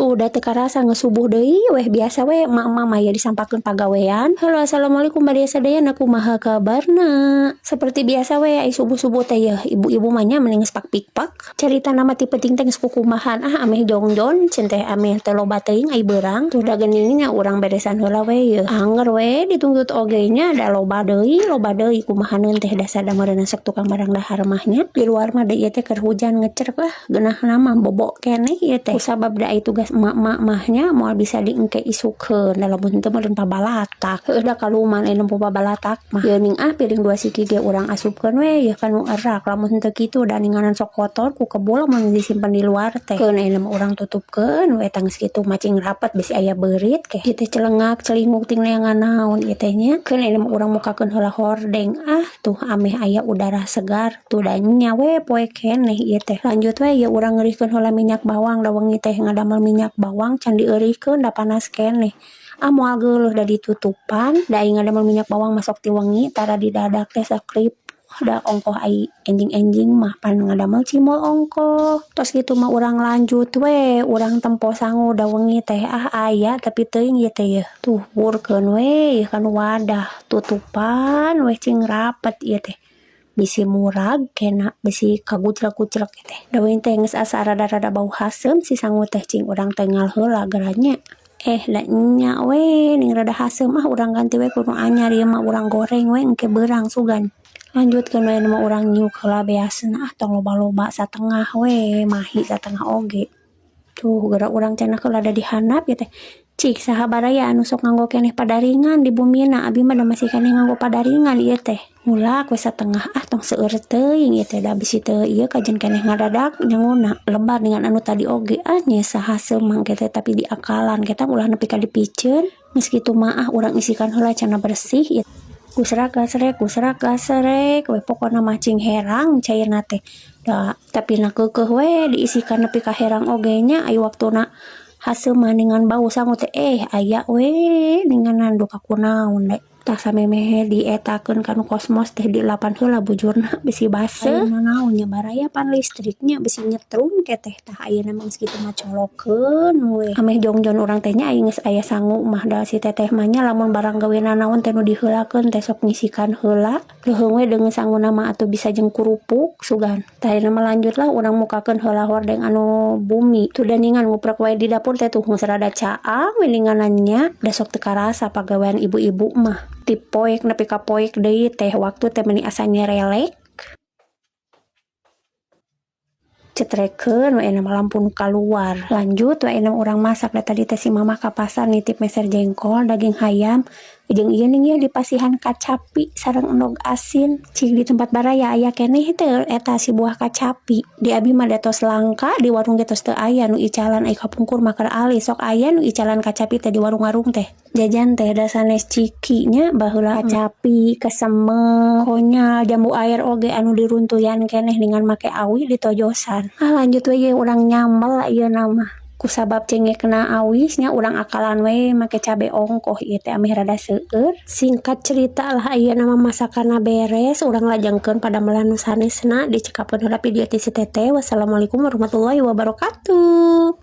Tuh udah teu karasa geus subuh deui weh, biasa we emak-emak mah ya disampakeun pagawean. Halo, assalamualaikum baraya sadayana, kumaha kabarna? Seperti biasa we ai subuh-subuh teh yeuh ibu-ibu mah nya mending geus pak-pik-pak. Carita nama ti penting teh geus kukumahan ah ameh jongjon cenah teh ameh teh loba teuing ai beurang. Tuh da geuning nya urang beresan heula we yeuh. Angger we dituntut oge nya da loba deui kumahaneun teh dasar da meureunna sok tukang barang dahar mah nya. Di luar mah deui ieu teh keur hujan ngecer lah geunahna mah bobok keneh ieu teh. Kusabab da ai tugas emak-emak mah nya moal bisa diengke isukeun da lamun teu meureun pabalatak. Heueuh da kaluman ai nempo pabalatak mah. Ieu ning ah piring 2 siki ge urang asupkeun we yeuh kanu erak lamun henteu kitu da ninganan sok kotor ku kebul lamun disimpen di luar teh. Keun ayeuna mah urang tutupkeun we tah geus kitu macing rapet bisi aya beurit keh. Ieu teh celengak celinguk ting neangan naon ieu teh nya. Keun ayeuna mah urang mukakeun heula hordeng ah tuh ameh aya udara segar tuh da nya we poe keneh ieu teh. Lanjut we ieu urang ngeurihkeun heula minyak bawang da wengi teh ngadamel minyak bawang can dieurihkeun da panas keneh. Ah moal geuleuh da ditutupan da ai ngadamel minyak bawang masok ti wengi tara didadak teh saklip da ongkoh ai enjing-enjing mah pan ngadamel cimol ongkoh. Tos kitu mah urang lanjut we urang tempo sangu da wengi teh ah aya tapi teuing ieu teh yeuh. Tuh burkeun we ieu kanu wadah tutupan we cing rapet ieu teh. Bisi murag kena bisi kagujlek-gujlek ieu teh. Da wengi teh geus asa rada-rada bau haseum si sangu teh cing urang teh ngal heula geura nya. Da nya we ning rada haseum ah urang ganti we ku nu anyar ieu mah urang goreng we engke beurang sugan. Lanjutkeun we mah urang nyuk heula beasna ah tong loba-loba satengah we mahi satengah oge. Tuh geura urang cenah heula da dihandap ieu teh. Cik saha baraya anu sok nganggo keneh padaringan di bumina abi mah da masih keneh nganggo padaringan ieu teh. Ngulak we satengah ah tong seueur teuing ieu teh da bisi teu ieu kajen keneh ngadadak nyanguna lebar dengan anu tadi oge ah nyesa haseum mangke teh tapi diakalan kita ulah nepi ka dipiceun. Geus kitu mah ah urang isikan heula cenah bersih ieu. Gusrak gasrek we pokona mah cing herang cairna teh. Da tapi na keukeuh we diisikan nepi ka herang oge nya ai waktuna haseum mah ningan bau sangu teh aya we ninganan duka kunaon de. Tah samemeh dietakeun kanu kosmos teh dilapan heula bujurna bisi baseuh. Ayeuna naon nya baraya pan listriknya bisi nyetrum ke teh. Tah ayeuna mah geus kitu mah colokeun we. Ameh jongjon urang teh nya ai geus aya sangu mah da si teteh mah nya lamun barang gaweuna naon teh nu diheulakeun teh sok ngisikan heula. Leuheung we deungeun sanguna mah atuh bisa jeung kurupuk sugan. Tah ayeuna mah lanjut lah urang mukakeun heula hordeng anu bumi. Tuh da ningan nguprek wae di dapur teh tuh geus rada caang we ninganannya. Da sok teu karasa pagawean ibu-ibu mah. Ti poek nepi ka poek deui teh waktu teh meuni asa nyerelek. Cetrekeun we mah lampu nu kaluar. Lanjut we urang masak da tadi teh si mamah ka pasar nitip meser jengkol, daging hayam, jeung ieu ning ieu dipasihan kacapi sareng endog asin. Cik di tempat baraya aya keneh teu eta si buah kacapi. Di abi mah da tos langka di warung ge tos teu aya nu icalan ai kapungkur mah keur alis sok aya nu icalan kacapi teh di warung-warung teh. Jajan teh da sanes ciki nya baheula kacapi, kesemek, konyal, jambu air oge anu diruntuyan keneh dengan make awi ditojosan. Ah lanjut we ye urang nyambel ieu mah. Kusabab cengekna awis nya urang akalan we make cabe ongkoh ieu teh ameh rada seueur. Singkat cerita lah ayeuna mah masakanna beres urang lajengkeun padamelan nu sanesna dicekapkeun heula video ti si teteh. Wassalamualaikum warahmatullahi wabarakatuh.